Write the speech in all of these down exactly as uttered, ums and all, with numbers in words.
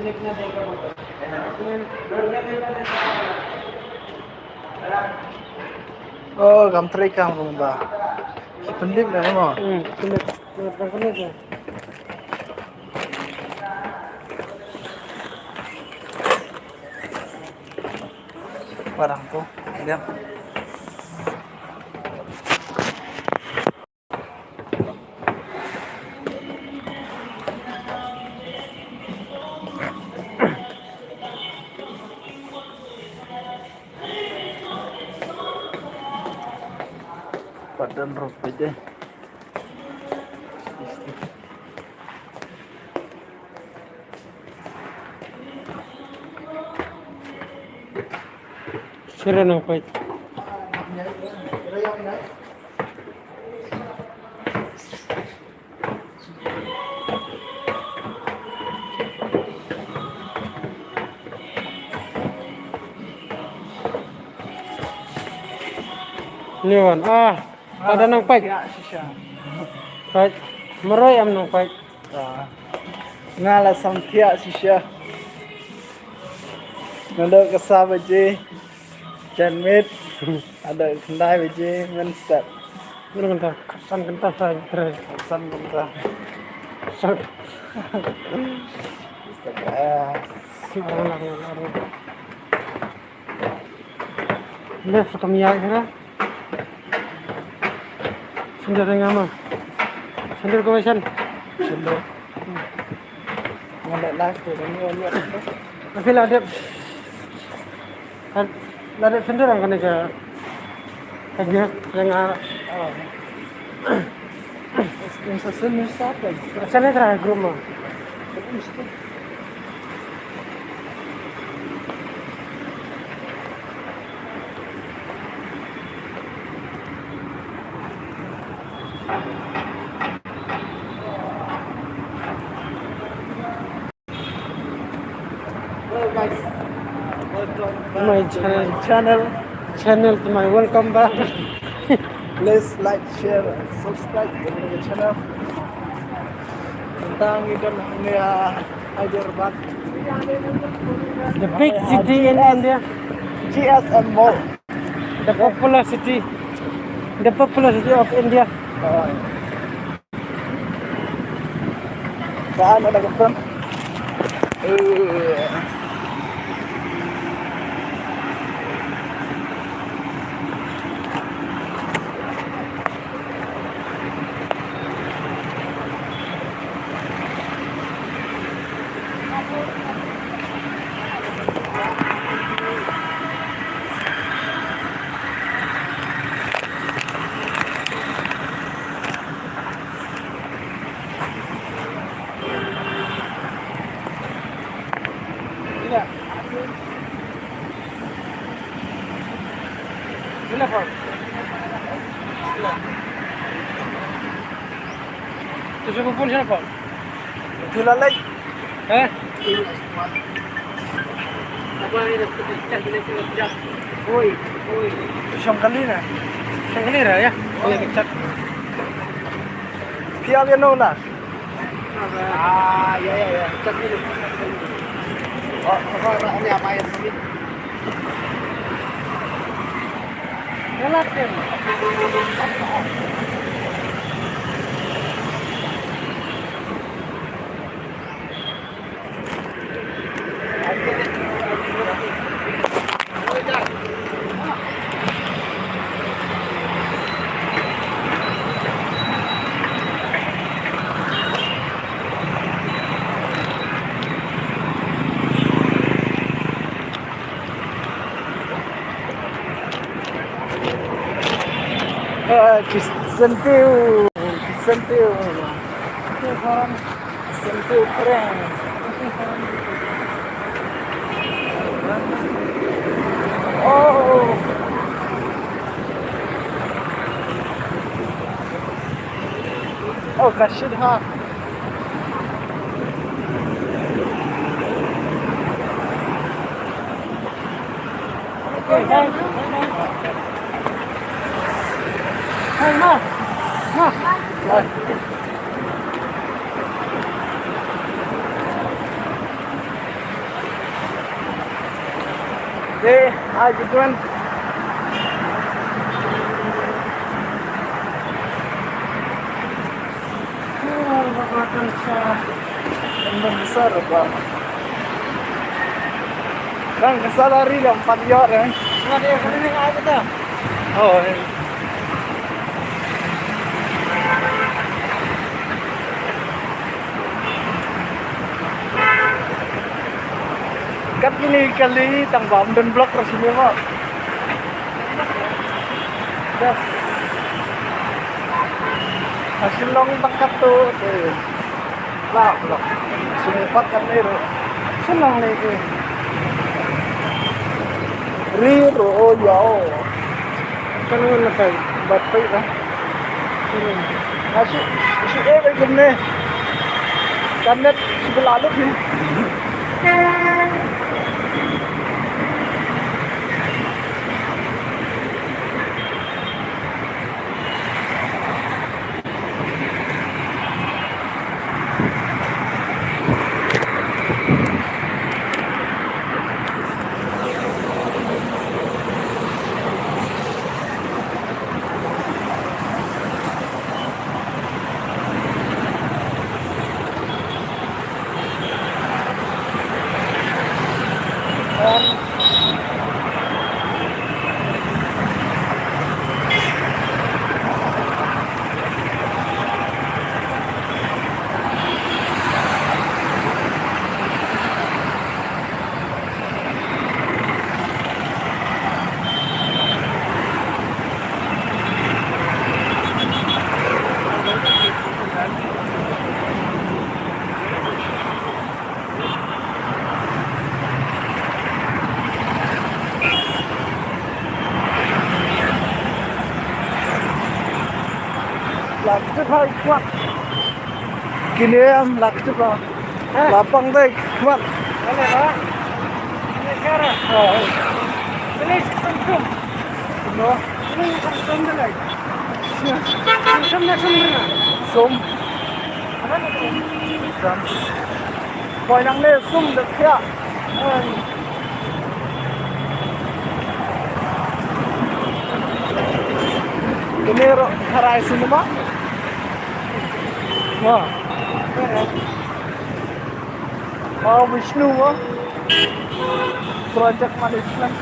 Oh, kam trei kam kumba. Pyndip na mo. Hmm, pyndip. Pyndip, pyndip. Parang tu. Diam. Padan rupa je. Sira nang pait. Ni wan ah. Ada nang pait. Thiah shisha. Pait. Maroi am nang pait. Ah. Nga la sam thiah shisha. Nga dok ka sa baje. Jan mit. Ada khyndai baje mynstep. Mynta khyndai kynta sa tre. Khyndai kynta. Sa. Left kam ïa kira. Sendiri ngama. Sendiri ko san. Sendiri. Ngam live tu, kami ngam live tu. Tapi la dep. Kan la dep sendiri orang kena ke. Kan dia dengan. Yang sesen ni siapa? Sana terang rumah. Hello guys, welcome back my to channel. My channel to my welcome back. Please like, share, and subscribe to the channel. Tentang ikan ni, ah, Hyderabad. The big city in India. G S M Mall. The popular city. The popular city of India. Ah. Saan ada kepeng. Eh. Sila, Paul. Sila. Tu siapa pun sila, Paul? Itulah lagi. Eh? Apa ni dah terpecah bila kita pecah. Oi, oi. Siyong kali na. Siyong kali na, ya? Boleh pecah. Pia dia no lah. Ah, ya, ya, ya. Pecah dulu. Oh, apa, apa, ini apa ya, sini? Ah, ki sentiu, ki sentiu. Ki sentiu kren. Oh. Oh, ka shit ha. Eh, ai, Jituan. Oh, baka kan sa. Kan besar, bang. Bang, kesal hari dah empat liar, eh. Nggak ada yang keliling aja dah. Oh, eh. Kat kine kali tang ba ym don block ruh shane mo. Yes. Ha Shillong tang katto te. La block. Shane pat kane ruh. Shillong ne ke. Ri ruh, oh, ïa, oh. Kan ngan na kai. Bad peit lah. Nga shu, shu eh bai kumne. Ka net shu ba la lut hi. Lak tip ha kwak. Kine am lak tip ha. Ha? Lapang dai kwak. Ano ba? Ini kara. Oh. Ini sumsum. No. Ini sumsum dai. Sumsum na sumsum. Sum. Apa na? Sum. Poi nangne sum da khia. Kine ruh tharai cinema. Wah. Oh, Vishnu, wah. Project management.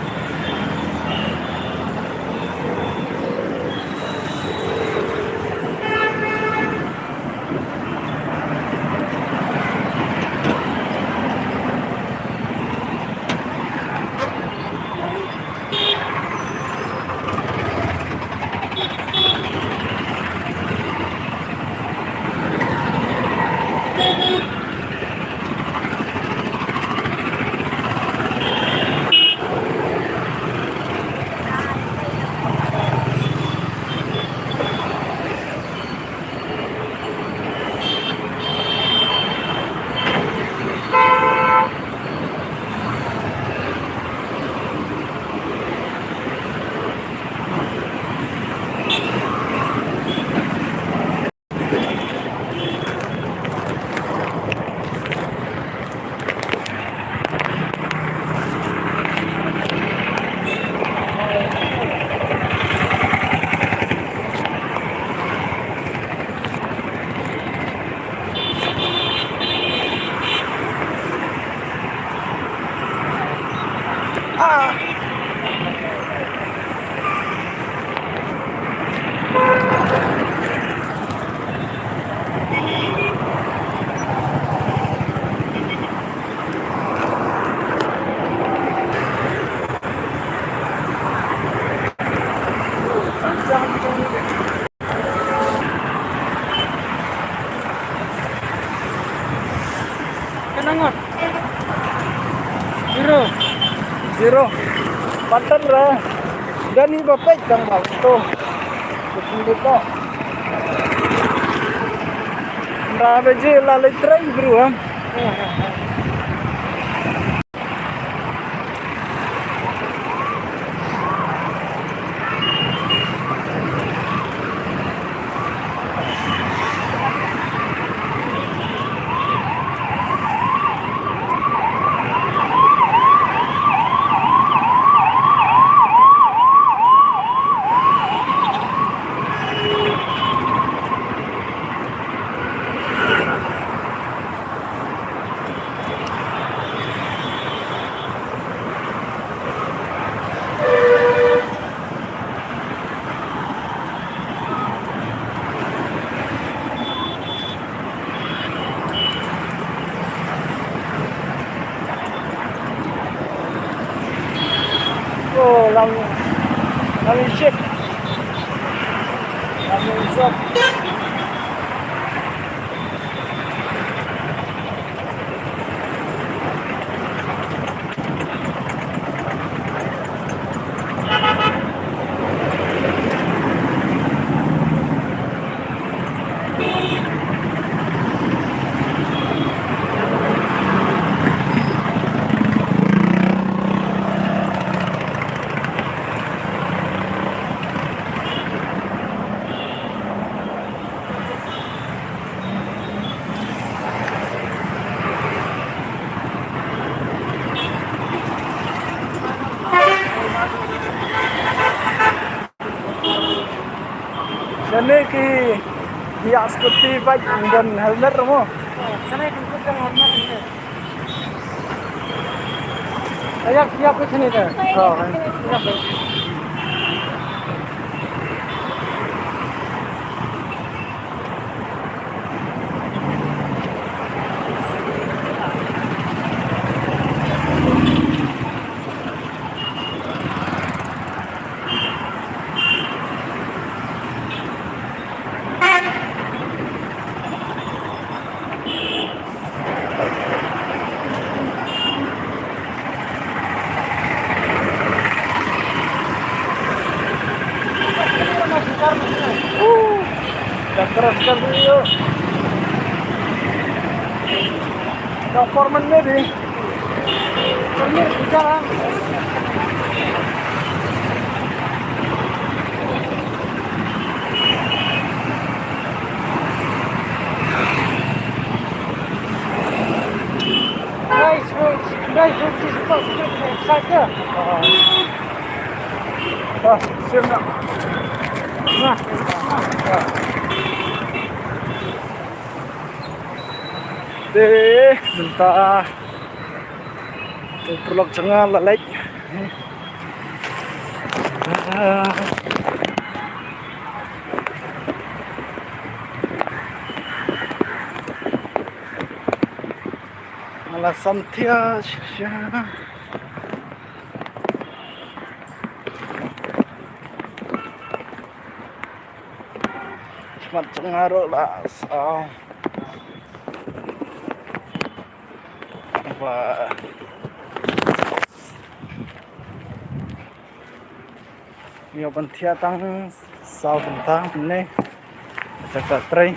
Kena ngot. Zero. Zero. Patan ra. Dani ba peit dang ba to. Betul betul. Ra beje la le trai bro ha. Lam, lam ïa shit. Lam ïa shit. Shane ki, ki ïa scooty bike don helmet mo? Shane ki don helmet ne. Ayak siap ke shane de. Oh, siap. Dah keras sekali, yuk. Dah foreman ni, di. Foreman, bicara. Guys, guys, guys, guys, guys, guys, guys, guys. Ah, sim na. Na. Te, mynta. Te, paralok jong nga la leit. Ah. Nga la samthiah shisha. Shmat jong nga ruh la saw. Ba. Ïa ban thiah tang saw bynta ne. Jaka trei.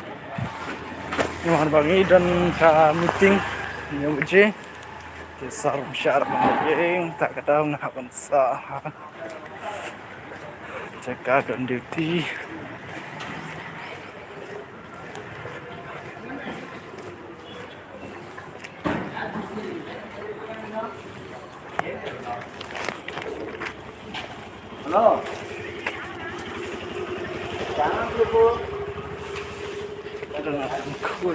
Ïa ban ba ngi don ka meeting. Ïa uji. Te sar bishar ban ïing ta ka daw nga ban sa. Jaka don duty. Hello. Jangan lupa. Ada nak kau.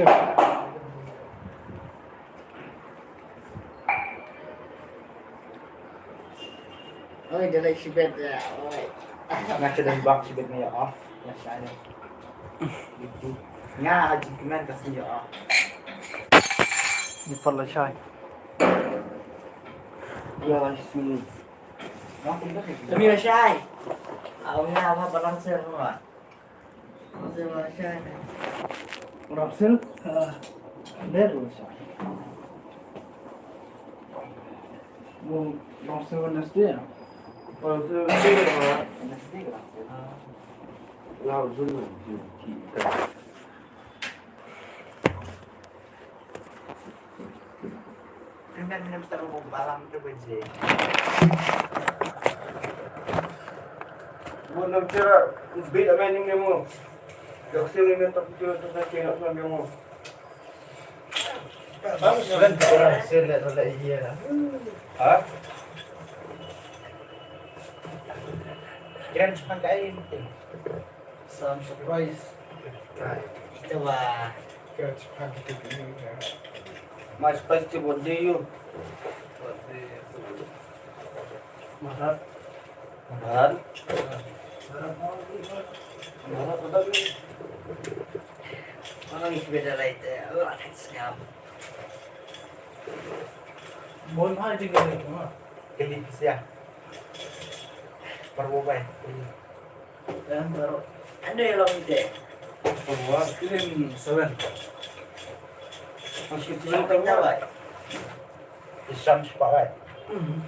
Oi, da leit shibit ïa. Oi. Nga shu don bak shibit nga ïa off. Nga shai. Nga ha jingkmen ka sngi ïa off. Ni pat la shai. Ïa la shai. Ni la shai. Au nga ha balang sel ma. Rangsel, ah, der lu sa. Mo rangsel Wednesday ya? Rangsel Wednesday ya? Wednesday rangsel. Ah. Rangsel Wednesday. Primer minum terus balang tu benci. Mo nam chira bit amai ning nemo. Dok sini ngetok tu tu tu tu tu nemo. Bang sila tu orang sila tu lah iya lah. Ha? Kira cepat kai. Some surprise. Ito ba? Kaya cepat kita dulu ya. My spicy body you. Marat. Marat. Marat apa ni? Mana ni sepeda lain tu? Oh, ada senyap. Bon hai tiga ni. Kali pisia. Perlu bai. Yang baru. Anu yang long ite. Semua screen seven. Masih screen seven tahu. Isham sepakat. Hmm.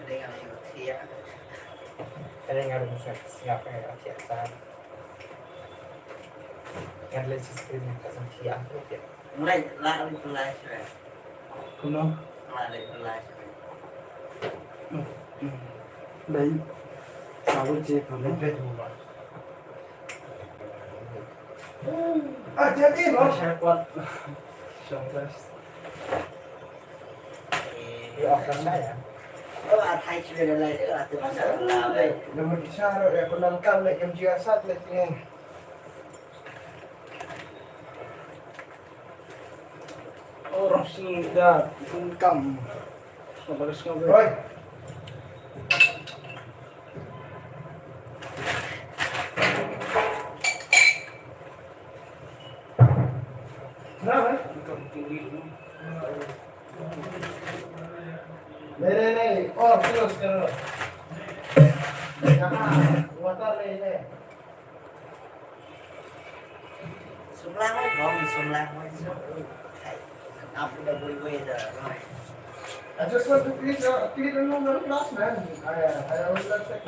Ada yang ada yang tiap. Ada yang ada musik siap yang ada tiap saat. Kan leh screen ka sangtia tu ya. Mulai lah reply sure. Kuno. Lah reply sure. Dai. Sabu je kuno. Ah, jadi lo. Share kuat. Share kuat. Ïa, off lang da ïa. Oh, atai shu da lai, eh, tu masa lah, eh. Dah mesti syarat ya, aku nangkam nak jam tiga saat nak sini. Oh, orang sini dah nangkam. Sabar sekali. Oi. Nah, eh. Nangkam tinggi tu. Nahi, nahi, nahi. Oh, terus, terus. Jangan. Water nahi, nahi. Sumlang, bang, sumlang, bang. Hai. Kenapa dah boleh-boleh dah, bang? I just want to clean, uh, clean the room, the class, man. I, uh, I always respect